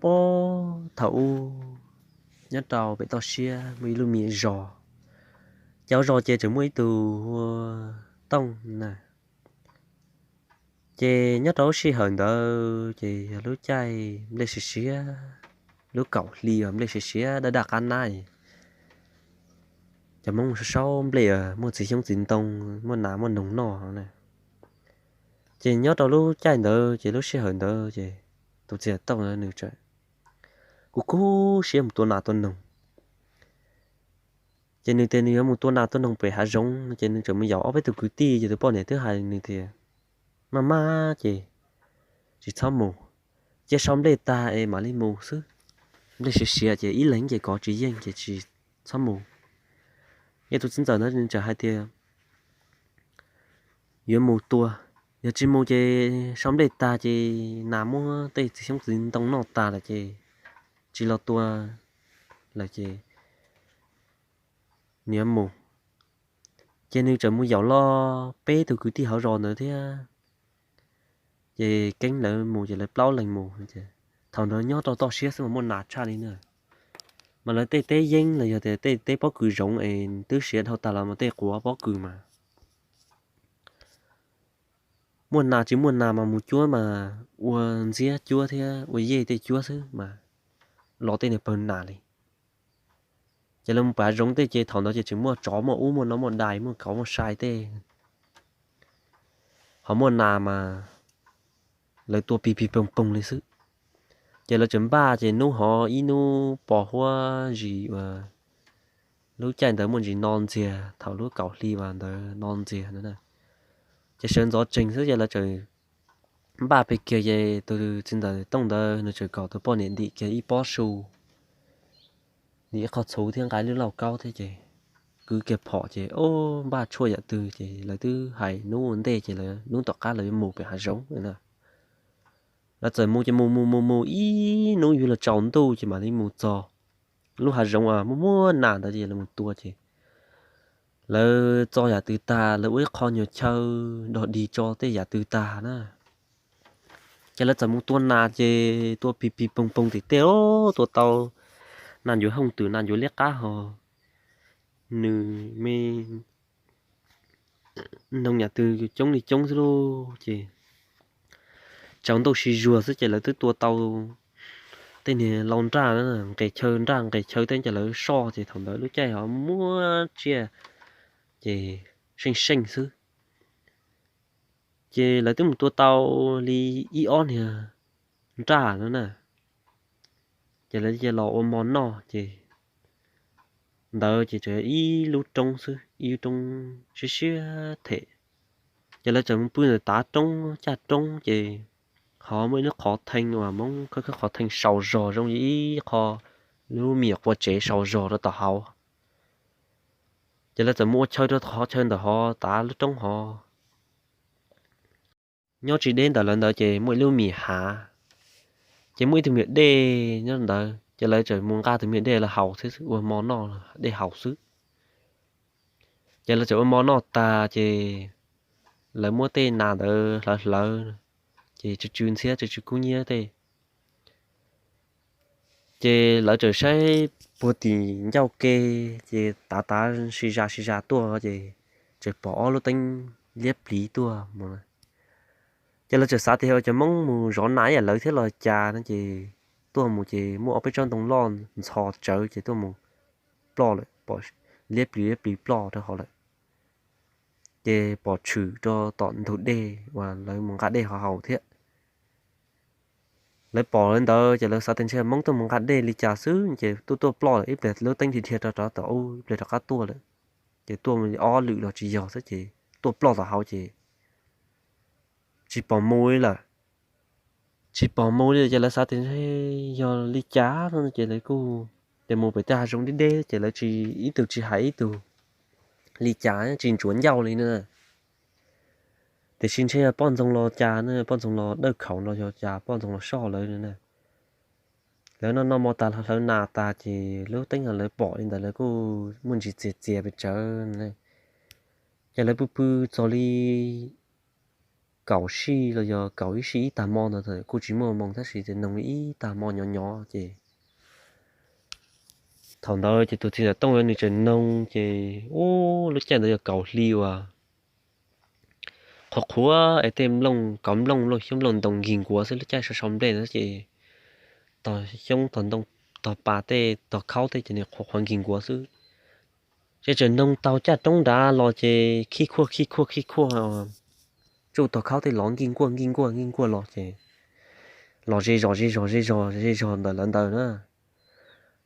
Puag thaum ub nyob rau pem toj siab muaj ib lub me zos, ces hauv zos ces tseem muaj ib tug hu ua Tooj na. Ces nyob rau lub sij hawm ntawd ces yog lub caij nplej siav siav, lub kaum hli uas nplej siav siav daj daj qab nab. Cov Hmoob sau sau nplej, muaj txiv xyoob txiv ntoo, muaj nas muaj noog noj na. Ces nyob rau lub caij ntawd ces lub sij hawm ntawd ces tus txiv Tooj ntawd nws txawm kub kub siab mus tua nas tua noog. Ces nws tias nws yuav mus tua nas tua noog pem hav zoov, ces nws txawm mus yaum ob peb tug kwv tij, ces tus poj niam twb hais nws tias, maj maj ces tsis txhob mus, cia sau nplej tag es mam li mus xwb. Nplej siav siav ces ib leeg ces kov tsis yeej ces tsis txhob mus. Ces tus txiv ntxawm ntawd nws txawm hais tias yuav mus tua, yog tsis mus ces sau nplej tag ces nas muab tej txiv xyoob txiv ntoo noj tas lawm ces tsis los tua lawm ces nws yuav mus. Ces nws txawm mus yaum los peb tug kwv tij hauv zos ntawd thiab. Ces keeb lawv mus ces lawv plaub leeg mus. Thaum ntawd nyob rau toj siab xwb mas muaj nas tshaj li na. Mas lawv tej teb yeeb los yog tias tej teb pob kws zoov es twb siav dhau tas los mas tej quav pob kws mas muaj nas tsis muaj nas mas mus cuab mas ua ntxiab cuab thiab ua yej tej cuab xwb mas los tej niag pawg nas li. Ces lawv mus pem hav zoov tej ces thaum ntawd ces tseem muaj tsov muaj ub muaj no muaj dais muaj kauv muaj sai tej, ho muaj nas mas lawv tua pig pig poog poog li xwb. Ces lawv tseem npaj ces hnub ho ib hnub pos huab zis uas lub caij ntawd muaj ntsis no ntxiag thaum lub kaum hli vas ntawd no ntxiag na. Ces sawv ntxov tsees xwb ces lawv txawm npaj pem kiag ces tus txiv ntxawm Tooj ntawd nws txawm kom tus poj niam ntim kiag ib pob su, ntim ib qho txhuv thiab nqa lub lauj kaub thiab ces kwv kiag phom ces o, npaj tshuaj yam twg ces lawv twb hais hnub ua ntej ces lawv hnub tom qab lawv yuav mus pem hav zoov na. Lawv txawm mus ces mus mus mus mus ib hnub yuav luag tsaus ntuj ces mam li mus txog lub hav zoov uas muaj muaj nas ntawd ces lawv mus tua ces lawv txo yam twg tag lawv ua ib qho nyuag chaw dog dig tso tej yam twg tag na. Ces lawv txawm mus tua nas ces tua pig pig poog poog tim tej, tua tau nas ncuav hooj twm nas ncuav liab qab ho nws me noog yam twg coob li coob xwb lauj. Ces tsaus ntuj sib zuag xwb ces lawv twb tua tau tej niag lau nraj, nqes chaw nraj nqes chaw tej ces lawv soj ces thaum ntawd lub caij ho muab tsiaj ces seej seej xwb. Ces lawv twb mus tua tau li ib ob niag nraj no na. Ces lawv cia los ua mov noj ces ntawd ces tseem ib lub roob xwb, ib lub roob siab siab them. Ces lawv txawm mus pw ntawm tav roob caj roob ces ho muaj ib lub qhov thee uas Hmoob khawb khawb qhov thee sau zog zoo li ib qho lub me nyuam qua tsev sau zog rau tom hauv. Ces lawv txawm mus ua chaw rau qhov chaw ntawm ho tav lub roob ho. Nyob tsis deb ntawm lawv ntawd ces muaj ib lub me nyuam hav, ces muaj ib tug me nyuam dej nyob ntawd ces lawv txawm mus nqa tus me nyuam dej los haus thiab ua mov noj dej haus xwb. Ces lawv txawm ua mov noj tas ces lawv muab tej nas ntawd hlawv hlawv ces tsw tsw ntxhiab tsw tsw kub hnyiab tej. Ces lawv txawm saib puag tim ncauj ke ces tav tav si zas si zas tuaj ces txawm pom ob lub teeb liab pliv tuaj mus. Ces lawv txawm xav tias cov Hmoob mus zov nas ib yam lawv thiab los cas no ces tuaj mus ces muaj ob peb tsob ntoo loj ntxhov tsawv ces tuaj mus ploj lawm, pom liab pliv liab pliv ploj rau hauv lawm. Ces pom tshwm rau tom ntug dej uas lawv mus nqa dej ho haus thiab. Lawv pom li ntawd ces lawv xav tias ntshe Hmoob tuaj mus nqa dej li cas xwb ces tuaj tuaj ploj lawm, ib pliag lub teeb dhia dhia rau rov tom ub ib pliag rov qab tuaj lawm. Ces tuaj ob lwm los tsis yog xwb ces tuaj ploj tom hauv ces tsis pom mus li lawm. Tsis pom mus li ces lawv xav tias ntshe yog li cas no ces lawv kuj, ces mus pem tej hav zoov deb deb ces lawv tsis, ib tug tsis hais ib tug li cas tsis ntsuav ncauj li na. Tiam sis ntshe yog poj ntxoog los cas na, poj ntxoog los dawj khaum los yog cas poj ntxoog los soj lawv na. Lawv noj noj mov tas hlawv nas tas ces lub teeb uas lawv pom li ntawd lawv kuj muaj ntsis txias txias pes tsawv. Ces lawv pw pw txog li kaum sij los yog kaum ib sij ib tag hmo ntawd, kuj tsis muaj moos tab sis noog ib tag hmo nyob nyob ces thaum ntawd ces tus txiv ntxawm Tooj ntawd nws tseem noog ces ub lub caij ntawd yog kaum hli uas qhuav qhuav es tej nplooj kauv nplooj nplooj xyoob nplooj ntoo nkig nkuav xwb, lub caij sau sau nplej ntawd ces tog xyoob tog ntoo tog pas tej tog khaub tej ces nws qhuav qhuav nkig nkuav xwb. Ces tseem noog taug caj roob nrad los ces khib khuaj khib khuaj khib khuaj, tsuj tog khaub tej los nkig nkuaj nkig nkuaj nkig nkuaj los ces los ze zos ze zos ze zos ze zos ntawm lawv ntawd na.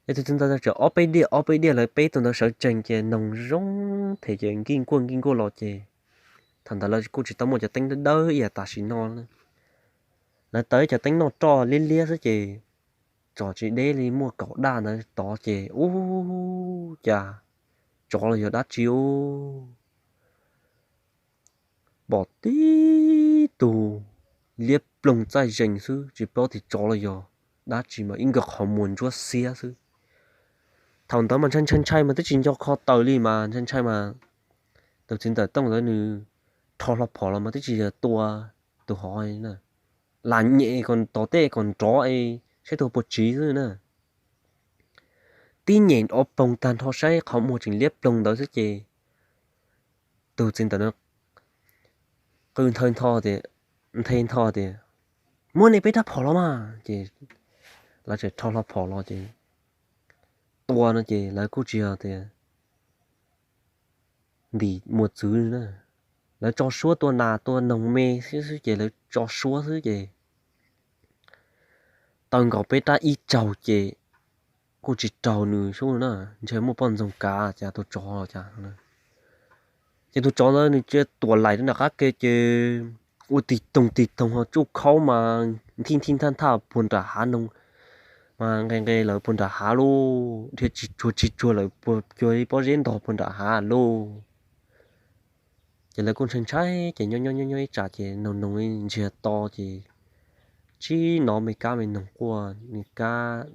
Es tus txiv ntxawm tseem ob peb diaj ob peb diaj lawv peb tus ntawd sawv tsees ces noog zoo them ces nkig nkuaj nkig nkuaj los ces thaum ntawd lawv kuj tsis tau muaj cov teeb dawb dawb ib yam tam sim no. Lawv taws cov teeb noj roj liab liab xwb ces tsom tsis deb li muaj kaum daj ntawd tod ces ub cas tsov los yog dab tsi ub. Pom tib tug liab ploog txaij zees xwb, tsis paub tias tsov los yog dab tsi mas ib nkawm qhov muag ntsuab xiab xwb. Thaum ntawd mas ntshai ntshai ntshai mas twb tsis nco kho taws li mas ntshai ntshai mas tus txiv ntxawm Tooj ntawd nws rho hlo phom los mas twb tsis yog tua tus hov na, lam nyem kom tom tej kom nrov es saib tus puas tsiv xwb na. Tib nyem ov poog tag nrho saib qhov muag tseem liab ploog ntawd xwb ces tus txiv ntawm no qw nthe ntho tias, muab nej peb rab phom los mas ces lawv tseem rho hlo phom los ces tua no ces lawv kuj tsis yog tias ntim muas txwv na, lawv tso suab tua nas tua noog me xwb xwb ces lawv tso suab xwb ces taw nkaus peb rab ib tsaug ces kuj tsis raug nws sub na, ntshe muaj poj ntxoog kav cas tus tsov los cas. Ces tus tsov ntawd nws cia tuam laim rau nram qab ke ces ua tig toog tig toog ho tsuj khaub mas nthij nthij nthaj nthaj puag nram hav noog mas nqe nqe lawm puag nram hav lauj, dhia tsis tsuag tsis tsuag lawm puag cuag ib pob zeb ntog puag nram hav lauj. Ces lawv kuj ntshai ntshai ces nyob nyob nyob nyob ib tsam ces noog noog ntsiag to ces tsis hnov me kab me noog quaj, me kab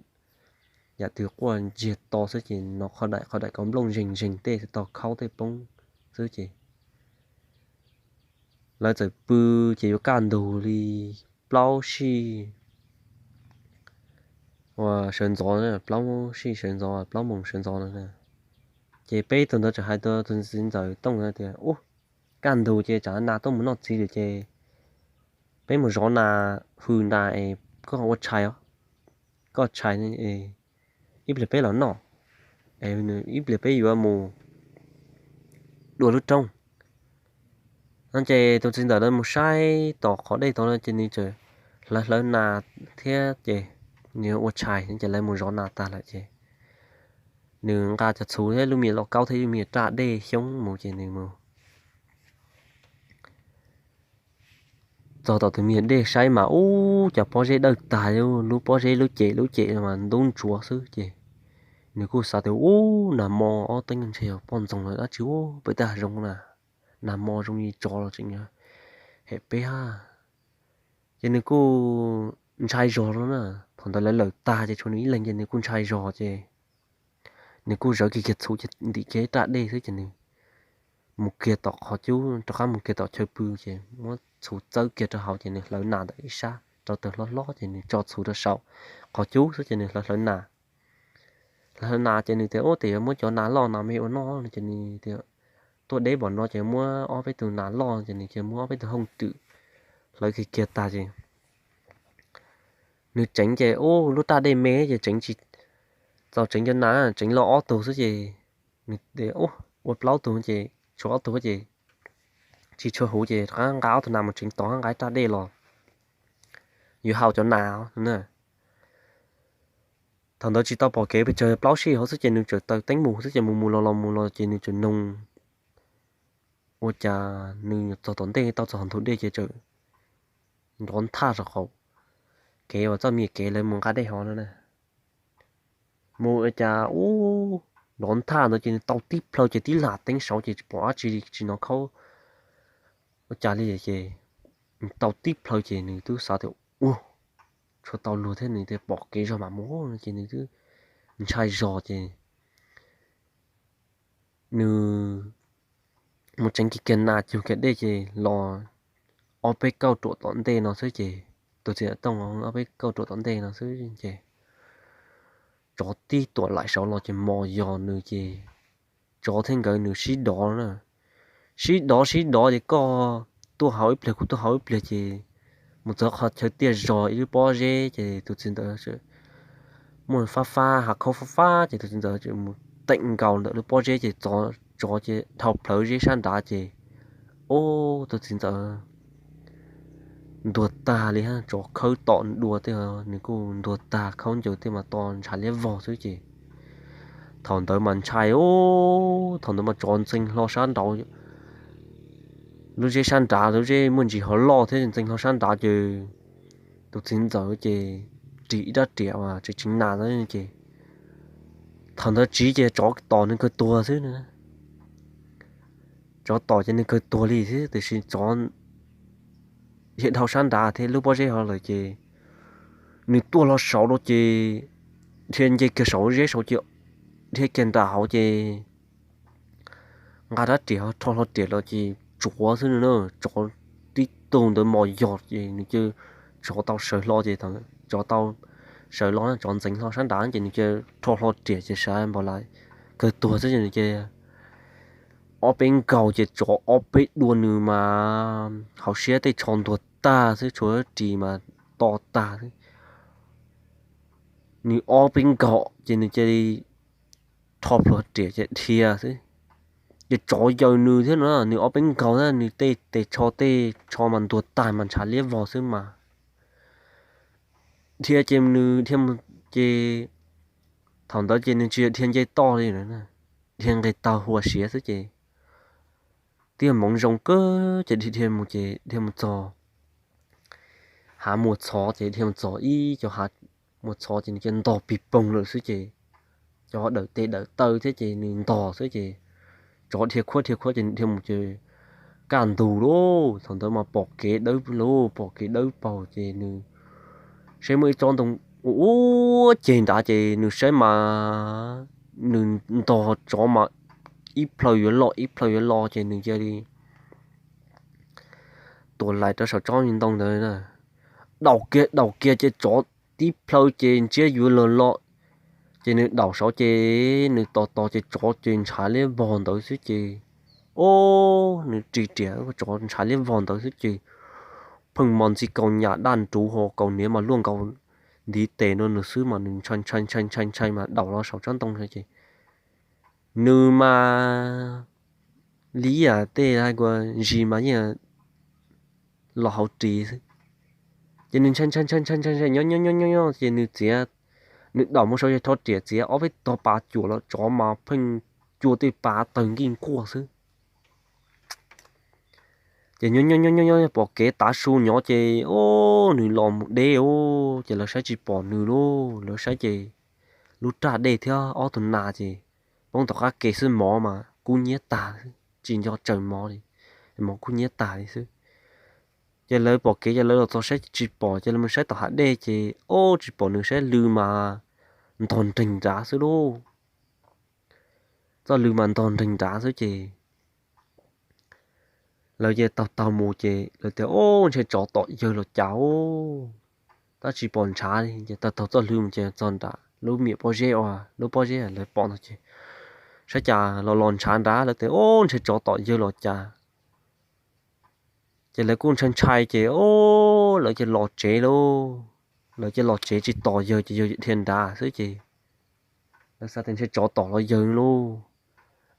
yam twg quaj ntsiag to xwb ces hnov qhov daim qhov daim kauv nplooj zeeg zeeg tej tog khaub tej poob xwb ces lawv txawm pw ces yuav kaj ntug li plaub sij uas sawv ntxov, plaub sij sawv ntxov plaub moos sawv ntxov no. Ces peb tug ntawd txawm hais rau tus txiv ntxawm Tooj tias, ub, kaj ntug ces tsam nas tuaj mus noj txiv lawm ces peb mus zov nas hws nas es koj ua tshais os, koj tshais ib pliag peb los noj, ib pliag peb yuav mus dua lub rooj no. Ces tus txiv ntxawm ntawd mus saib tom qhov dej tod no ces nws txawm hlawv hlawv nas thiab ces nws ua tshais ces lawv mus zov nas tag lawm ces nws nqa cov txhuv thiab lub me lauj kaub thiab lub me raj dej xyoob mus ces nws mus txog tom tus me dej saib mas ub, cov pob zeb dawb tag, lub pob zeb lub cem lub cem mas ntub ntsuav xwb ces nws kuj xav tias ub, nag hmo ob teeb ntshe yog poj ntxoog los dab tsi ub, peb tej hav zoov na, nag hmo zoo li tsov los tseem hem peb hab. Ces nws kuj ntshai zog no na, thaum ntawd lawv lawm tag ces tshuav nws ib leeg ces nws kuj ntshai zog ces nws kuj zawv kiag kiag txhuv ces ntim kiag ib raj dej xwb ces nws mus kiag tom qhov cub, rov qab mus kiag tom chaw pw ces muab txhuv txawb kiag rau hauv ces nws hlawv nas ntawm ib sab rau taws hlob hlob ces nws tso txhuv rau saum qhov cub xwb ces nws hlawv hlawv nas. Hlawv hlawv nas ces nws tias ub, ces yuav muab cov nas loj nas me ua noj no ces nws tias tuaj deb npaum no ces muab ob peb tug nas loj ces nws cia muab ob peb tug hooj twm hlawv kiag kiag tag ces nws tseev ces ub, lub raj dej me ces tseev tsis txaus tseev cov nas, tseev loj ob tug xwb ces nws tias ub, ua plaub tug ces tshuav ob tug ces tsis tshua huv ces rov qab nqa ob tug nas mus tseev tod, nqa raj dej los yuav hau cov nas na. Thaum ntawd tsis tau pom kev pes tsawg plaub sij hauv xwb ces nws txawm taws teeb mus xwb ces mus mus los los mus los ces nws txawm noog ua cas nws txog tom ntej tau txog ntug dej ces txawm nrov nthaj rau hauv kev uas txoj me kev lawv mus nqa dej hov no na. Mus ua cas ub, nrov nthaj ntawd ces nws tau tib plhaw ces tib lam teeb saud ces tsis pom dab tsi li, tsis hnov khaub ua cas li ces nws tau tib plhaw ces nws twb xav tias ub, tshuav tau luag thiab, nws tias pom kev zog mam mus no ces nws twb ntshai zog ces nws mus tseev kiag kiag nas cug kiag dej ces los ob peb kauj ruam tom ntej no xwb ces, tus txiv ntxawm Tooj, ob peb kauj ruam tom ntej no xwb ces tsov tib tuam laim saud los ces mos yos nws ces tsov thiab nkawd nws sib dov na, sib dov sib dov ces koj tuaj hauv ib pliag kuv tuaj hauv ib pliag ces mus txog qhov chaw tiaj zog ib lub pob zeb ces tus txiv ntxawm muaj fab fab hav khaub fab fab ces tus txiv ntxawm mus teem nkaus ntawm lub pob zeb ces tsov ces dhau plhawv zeb sab nrad ces, ub, tus txiv ntxawm ntuag tag li, tsov khawb tom dua tej nws kuj ntuag tag, khaub ncaws tej mas to ntshav liab vog xwb ces thaum ntawd mas ntshai ub, thaum ntawd mas tsov ntxeev hlo sab nraud, lub zeb sab nrad, lub zeb muaj ntsis hov loj thiab ntxeev hlo sab nrad ces tus txiv ntxawm ces ris ib rab riam uas tseem tseev nas ces thaum ntawd tsiv ces tsov tom nws kawg tuag xwb. Tsov tom ces nws kawg tuag li xwb tiam sis tsov dhia dhau sab nrad thiab lub pob zeb hov lawm ces nws tuaj hlo saud rau ces dhia nce kiag saum zeb saud ces dhia kiag nram hauv ces nqa rab riam ho rho hlo riam los ces tsuav xwb no na, tsov tib tug ntawd mos yos ces nws cia tsov tau sawv hlo ces tsov tau sawv los tsov ntxeev hlo sab nrad ces nws cia rho hlo riam ces sawv npau lawm, kawg tuag xwb ces nws cia ob peb nkaus ces tsov ob peb dua nws mas hauv siab tej tsho ntuag tag xwb, tshuav ris mas to tag xwb. Nws ob peb nkaus ces nws cia li rho plhuav riam ces dhia xwb. Ces tsov yaws nws thiab no, nws ob peb nkaus na nws tej tes tsho tej tsho mas ntuag tag mas ntshav liab vog xwb mas dhia ces nws dhia mus ces thaum ntawd ces nws tsis dhia nce toj li, dhia nqis taug hua siav xwb ces twb yog hmoov zoo kawg ces dhia dhia mus ces dhia mus txog hav muas txhov ces dhia mus txog ib cov hav muas txhov ces nws cia ntog pig poog lawm xwb ces cov dawm tes dawm taw thiab ces nws ntog xwb ces tsov dhia khuab dhia khuab ces nws dhia mus ces kaj ntug lauj, thaum ntawd mas pom kev dawb lauj, pom kev dawb paug ces nws saib muaj ib tsob ntoo ua ua ceg nrad ces nws saib mas nws ntog tsov mas ib plhaw yuav los ib plhaw yuav los ces nws cia li tuam laim rau saum tsob ntoo ntawd, daus kiag daus kiag ces tsov tib plhaw ces ntsiab yuav los los ces nws daus saud ces nws tos tos ces tsov ces ntshav liab vog ntawd xwb ces, o, nws ris riam tsov ntshav liab vog ntawd xwb ces pheej mos ntxi kaus nyam daj nruv ho kaus hniav mas luaj nkaus ntiv tes no nws xwb mas nws ntshai ntshai ntshai ntshai ntshai mas daus los saum tsob ntoo ces nws mas li yam tej hais kuas zis mas yeej los hauv ris xwb. Ces nws ntshai ntshai ntshai ntshai ntshai ntshai nyob nyob nyob nyob nyob ces nws txiav, nws daus mus saud ces rho riam txiav ob peb tog pas cuam los tsov mas pheej cua tej pas tawg nkij nkuaj xwb. Ces nyob nyob nyob nyob nyob pom kev tav su nyob ces, o, nws los mus deb ub ces lawv saib tsis pom nws lauj, lawv saib ces lub raj dej thiab ob tug nas ces poob tom qab ke xwb, mov mas kub hnyiab tag, tsis nco tsaws mov li, mov kub hnyiab tag li xwb. Ces lawv pom kev ces lawv los txog saib tsis pom ces lawv mus saib tom hav dej ces, o, tsis pom nws, saib lw mas ntog nreeg nrad xwb lauj. Txoj lw mas ntog nreeg nrad xwb ces lawv ces taug taug mus ces lawv tias, o, ntshe tsov tom yawg los cas ub, tab tsis pom ntshav li ces taug taug txoj lw mus ces txog nram lub miam pob zeb uas lub pob zeb lawv pom ntawd ces saib cas los los ntshav nrad, lawv tias, o, ntshe tsov tom yawg los cas. Ces lawv kuj ntshai ntshai ces, o, lawv ces los tsev lauj. Lawv ces los tsev tsis tos yawg ces yawg dhia nrad xwb ces lawv xav tias ntshe tsov tom los yawg lauj.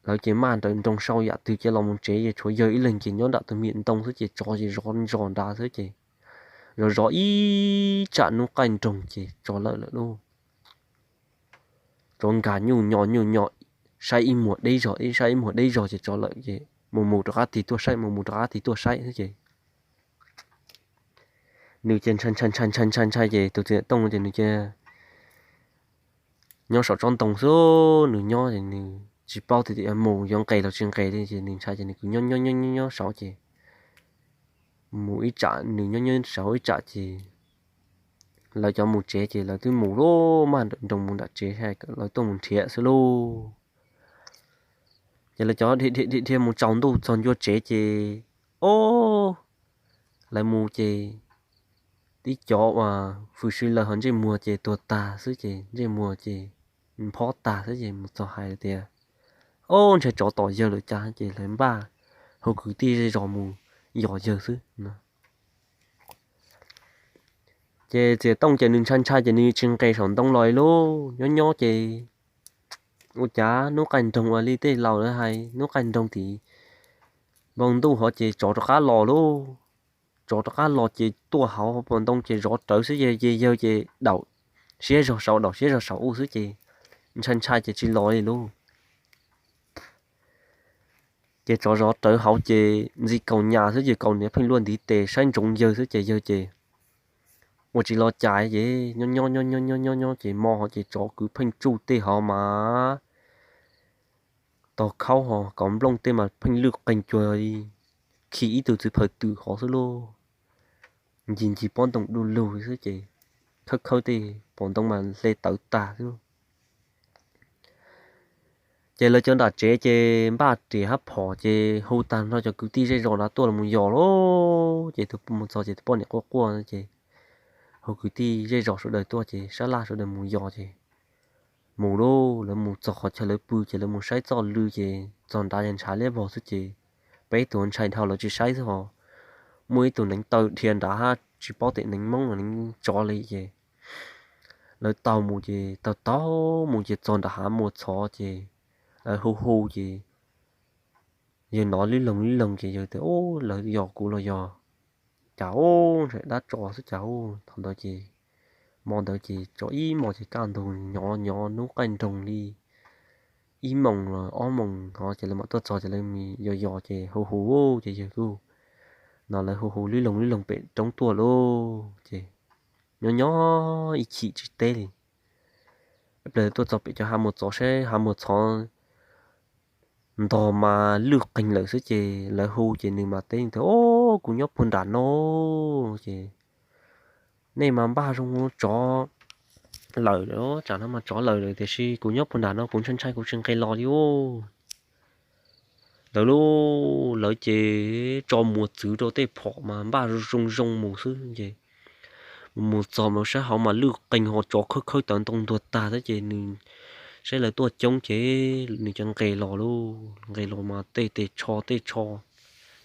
Lawv ces maj nrawm nroos sau yam twg ces los mus tsev ces tshuav yawg ib leeg ces nyob nram tus miam ntoo xwb ces tsov ces zov ntsos nrad xwb ces zov zov ib tsam hnub qaij nroog ces tsov lawm lawm lauj. Tsov nkag nyuj nyo nyuj nyo, saib ib muag deb zog, ib saib ib muag deb zog ces tsov lawm ces mus mus rov qab tig tuaj saib, mus mus rov qab tig tuaj saib xwb ces nws ces ntshai ntshai ntshai ntshai ntshai ntshai ces tus txiv ntxawm Tooj ces nws cia nyob saum tsob ntoo xwb, nws nyob ces nws tsis paub tias mus yuav nqes los tsis nqes li ces nws ntshai ces nws kuj nyob nyob nyob nyob saud ces mus ib tsam nws nyob nyob saud ib tsam ces lawv cov mus tsev ces lawv twb mus lauj, maj nrawm nroos mus nram tsev, lawv tuaj mus nrhiav xwb lauj. Ces lawv cov dhia dhia mus tsaus ntuj txog ncua tsev ces, o, Lawv mus ces tib cov uas fwj sib law ho ntsej muag ces tuag tag xwb ces ntsej muag ces nphob tag xwb ces mus txog hais tias, Ob, ntshai tsov tom yawg lawm cas. Ces lawv npaj hu kwv tij zej zos mus yos yawg xwb. Ces Txiv Tooj ces nws ntshai ntshai ces nws tsis nqes saum ntoo los li lauj. Nyob nyob ces ua cas hnub qaij nroog ua li tej laus lawv hais, hnub qaij nroog tim npoo ntuj ho ces tsov rov qab los lauj. Tsov rov qab los ces tuaj hauv paus ntoo ces zov rawv xwb ces yawg ces daum siab zog saud daum siab zog saum xwb ces ntshai ntshai ces tsis los li lauj. Ces tsov zov rawv hauv ces ntxi kaus nyas xwb ces kaus nyas pheej luaj ntiv tes saib ntsoov yawg xwb ces yawg ces ua tsis los cas ces nyob nyob nyob nyob nyob nyob nyob ces hmo ho ces tsov kwv pheej tsuj tej hov mas tog khaub ho kauv nplooj tej mas pheej lwj qees cuag li khi ib tug txiv phaw twm hov xwb lauj. Ncig ncig pob ntoo du lug xwb ces khawb khawb tej paus ntoo mas hle tawv tag xwb. Ces lawv cov nram tsev ces npaj riam hab phom ces hu tag nrho cov kwv tij zej zos nrad tuaj los mus yos lauj. Ces tus mus txog ces tus poj niam quaj quaj ces hu kwv tij zej zos sawv daws tuaj ces sab laj sawv daws mus yos ces mus lauj. Lawv mus txog qhov chaw lawv pw ces lawv mus saib txoj lw ces txog nrad yog ntshav liab vog xwb ces peb tus ntshai dhau lawv tsis saib xwb ho muaj ib tug neev taw dhia nrad hab tsis paub tes neev Hmoob los neev tsov li ces lawv taug mus ces taug taug mus ces txog nram hav muas txhov ces lawv hu hu ces yawg hnov lwb loog lwb loog ces yawg tias, Ub, lawv yos kuv los yog cas ub, ntshai dab tsov xwb cas ub. Thaum ntawd ces hmo ntawd ces tsov ib hmos ces kaj ntug nyob nyob hnub qaij nroog li ib moos los ob moos ho ces lawv mam tuaj txog ces lawv yos yos ces hu hu ces yawg kuj no lawv hu hu lwb loog lwb loog pem roob tuaj lauj. Ces nyob nyob ib chim tsis teb li, ib pliag tuaj txog pem cov hav muas txhov saib hav muas txhov ntog mas lwj qees lawm xwb ces lawv hu ces nws mas teb tias, Ob, kuv nyob puag nram no. Ces nej mas npaj zoo tsov lawm, tsam no mas tsov lawm lawm tiam sis kuv nyob puag nram no kuv ntshai ntshai kuv tsis nqes los li ub. Lawv lub, lawv ces tso muas txwv rau tej phom mas npaj zoo zoo mus xwb ces mus txog mas saib hauv mas lwj qees ho tsov khawb khawb tawv ntoo ntuag tag xwb ces nws saib lawv tuaj coob ces nws cia nqes los lauj. Nqes los mas tej tes tsho tej tsho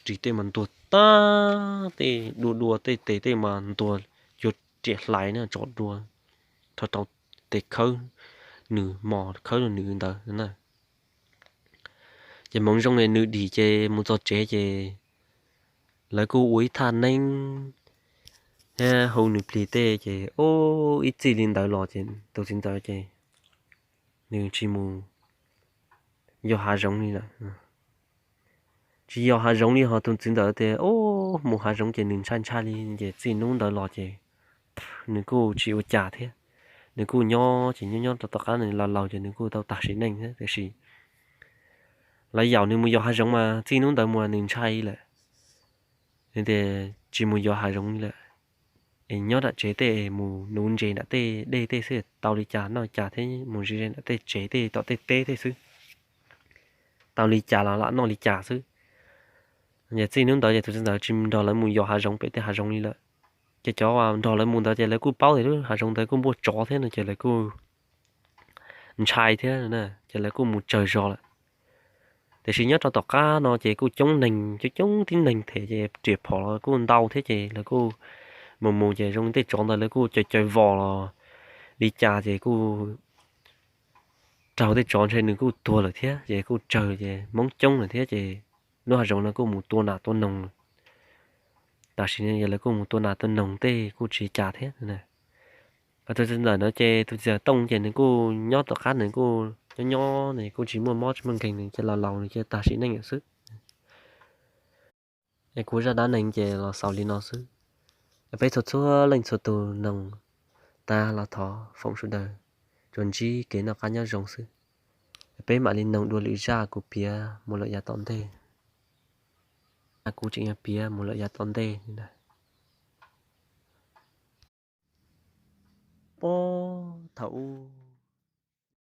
ris tej mas ntuag tag, tej dua dua tej tes tej mas ntuag cuag riam hlais na, tsov dua rho rau tes khawb nws mos khawb rau nws ntawd na. Ces hmoov zoo nws dim ces mus txog tsev ces lawv kuj ua ib thaj neeb thiab hu nws plig tej ces ub ib txij li ntawd los ces tus txiv ntxawm ces nws tsis mus yos hav zoov li lawm. Tsis yos hav zoov li ho tus txiv ntxawm tias ub mus hav zoov ces nws ntshai ntshai li ces txij hnub ntawd los ces nws kuj tsis ua cas thiab. Nws kuj nyob ces nyob nyob rau tom qab nws laus laus ces nws kuj tau tag sim neej thiab tiam sis lawv yaum nws mus yos hav zoov mas txij hnub ntawd mus nws ntshai lawm. Nws tias tsis mus yos hav zoov li lawm, es nyob nram tsev tej mus nuv ntses nram tej dej tej xwb tau li cas noj cas thiab mus ze ze nram tej tsev tej tom tej teb tej xwb tau li cas los lam noj li cas xwb. Ces txij hnub ntawd ces tus txiv ntxawm tsis nrog lawv mus yos hav zoov pem tej hav zoov li lawm. Ces cov nrog lawv mus ntawd ces lawv kuj paub tias lub hav zoov ntawd kuj npuaj tsov thiab no ces lawv kuj ntshai thiab ces lawv kuj mus tsawg zog lawm. Tiam sis nyob rau tom qab no ces kuj coob neeg coob coob tib neeg them ces riam phom los kuj ntau thiab ces lawv kuj mus mus ces zoo tej tsov ntawd lawv kuj caw caw vos los li cas ces kuj raug tej tsov ntshe nws kuj tuag lawm thiab ces kuj tsawg ces hmoob coob lawm thiab ces lub hav zoov no kuj mus tua nas tua noog lawm. Tam sim no lawv kuj mus tua nas tua noog tej kuj tsis cas thiab. Tus txiv ntxawm ntawd ces tus txiv ntxawm Tooj ces nws kuj nyob tom qab nws kuj nyob nyob nws kuj tsis muaj mob tsis muaj nkeeg nws cia laus laus nws cia tag sim neej lawm xwb. Es kuv zaj dab neeg ces los xaus li no xwb. Peb txhua txhua leej txhua tus noog tag los thov foom sawv daws tsuas ntsib kev noj qab nyob zoo xwb. Peb mam li noog dua lwm zaj kuv piav mus lawm yav tom ntej. Kuv tseem yuav piav mus lawm yav tom ntej li ntawd. Puag thaum ub